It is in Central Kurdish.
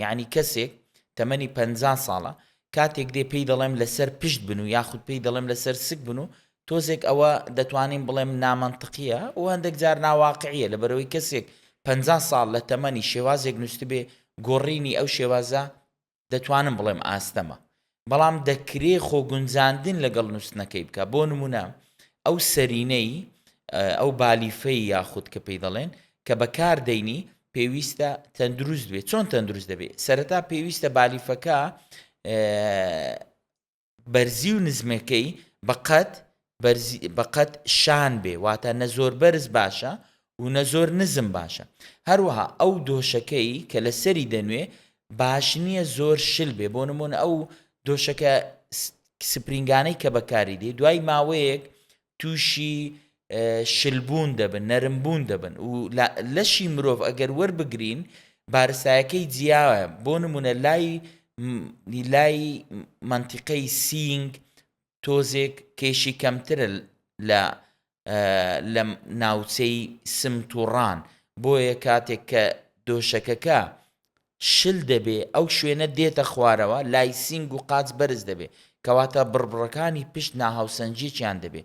یعنی کەسێک تەمەنی 50 ساڵە، کاتێک دێ پێی دەڵێم لەسەر پشت بن و یاخود پێی دەڵێم لەسەر سک بن و تۆزێک ئەوە دەتوانین بڵێم نامەنتقیە و هەندێک جار ناواقعیە، لەبەرەوەی کەسێک 50 ساڵ لە تەمەنی شێوازێک نووسبێ، گۆڕینی ئەو شێوازە دەتوانم بڵێم ئاستەمە، بەڵام دەکرێ خۆگونجاندن لەگەڵ نووستنەکەی بکە. بۆ نمونە ئەو سەرینەی، ئەو بالیفەی یاخود کە پێی دەڵێن کە بەکار دەینی، پێویستە تەندروست بێت. چۆن تەندروست دەبێت؟ سەرەتا پێویستە بالیفەکە بەرزی و نزمەکەی بەقەد بەرزی بەقەد شان بێ، واتە نە زۆر بەرز باشە و نە زۆر نزم باشە. هەروەها ئەو دۆشەکەی کە لەسەری دەنوێ باش نییە زۆر شل بێ. بۆ نمونە ئەو دۆشەکە سپرینگانەی کە بەکاری دێ، دوای ماوەیەک تووشی شلبوون دەبن، نەرمبوون دەبن و لەشی مرۆڤ ئەگەر وەربگرین بارستایەکەی جیاوە. بۆ نمونە لای مەنتیقەی سینگ تۆزێک کێشی کەمترە لە لە ناوچەی سمت و ڕان، بۆیە کاتێک کە دۆشەکەکە شل دەبێ ئەو شوێنە دێتە خوارەوە، لای سینگ و قاچ بەرز دەبێ، کەواتە بڕبڕەکانی پشت ناهاوسەنگیەکیان دەبێ.